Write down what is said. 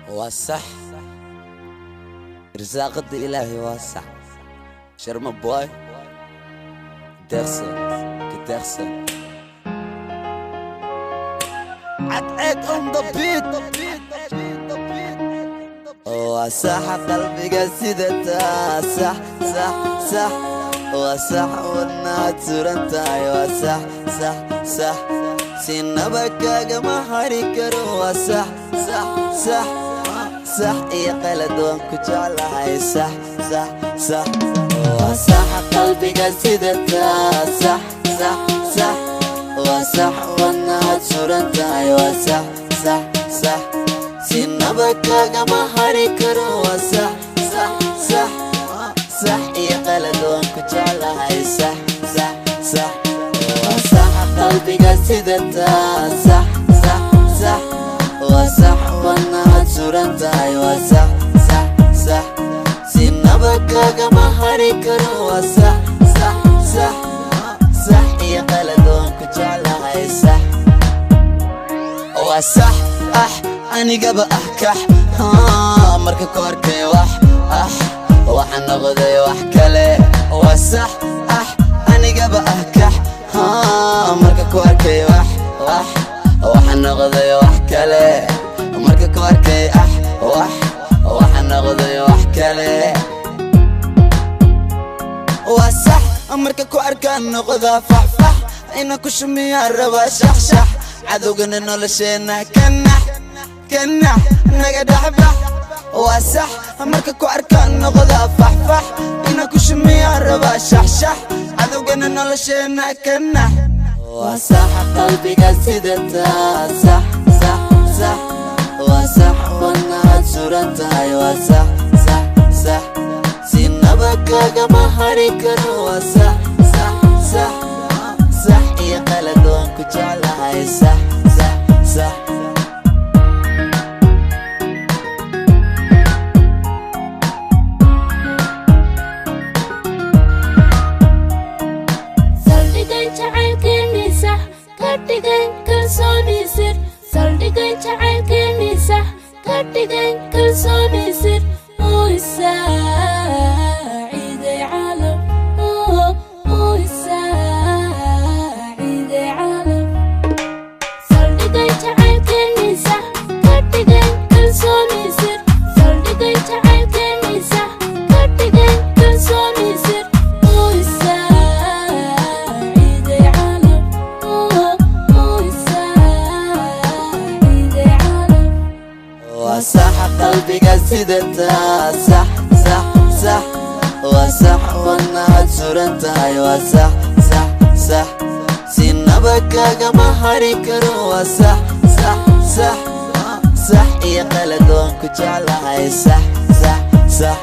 Waa sax, irsaaqada Ilaahay waa sax. Sharma Boy, Deeqsan ka deeqsan, Cadceed on the beat. Waa sax qalbiga sidataa, sax, sax, sax. Waa sax, wadnaad suran tahay. Waa sax, sax, sax, sinaba kaagama hari karo. Waa sax, sax, sax, sax iyo qalad waan ku jeclahay. Sax, sax, sax. Waa sax qalbiga sidataa, sax, sax, sax. Waa sax, wadnaad suran tahay. Waa sax, sax, sax, sinaba kaagama hari karo. Waa sax, sax, sax, sax iyo qalad waan ku jeclahay. Sax, sax, sax. Waa sax qalbiga sidataa, sax, sax, sax. Waa sax, wadnaad suran tahay. Waa sax, sax, sax, sinaba kaagama hari karo. Waa sax, sax, sax, sax iyo qalad waan ku jeclahay. Sax, waa sax. Ah, anigaba ah kax marka ku arkay wax ah, waxaan noqday wax kale. Waa sax. Ah, anigaba ah kax marka ku arkay wax wax, waxaan noqday wax kale. Marka ku arkay ah wax, waxaan noqday wax kale. Waa sax, marka ku arkaan noqdaa faxfax, ina ku shumiyaan rabaa shaxshax. Cadowgana nolosheenna kanax kanax, naga dhexbax. Waa sax, marka ku arkaan noqdaa faxfax, ina ku shumiyaan rabaa shaxshax. Cadowgana nolosheenna kanax. Waa sax qalbiga sidataa, sax, sax, sax. Waa sax, wadnaad suran tahay. Waa sax, sax, sax, sinaba kaagama hari karo. Waa sax, sax, sax, sax iyo qalad waan ku jeclahay. Sax, sax, sax. Saldhigay jacaylkeennii sax, ka dhigay kalsooni sir. Saldhigay jacaylkeennii sax, ka dhigay kalsooni sir. Uu isaaciiday caalam, uu isaaciiday caalam. Saldhigay jacaylkeennii sax, ka dhigay kalsooni sir. Saldhigay jacaylkeennii sax, ka dhigay kalsooni sir. Uu isaaciiday caalam, uu isaaciiday caalam. Waa sax qalbiga sidataa, sax, sax, sax. Waa sax, wadnaad suran tahay. Waa sax, sax, sax, sinaba kaagama hari karo. Waa sax, sax, sax, sax iyo qalad waan ku jeclahay. Sax, sax, sax.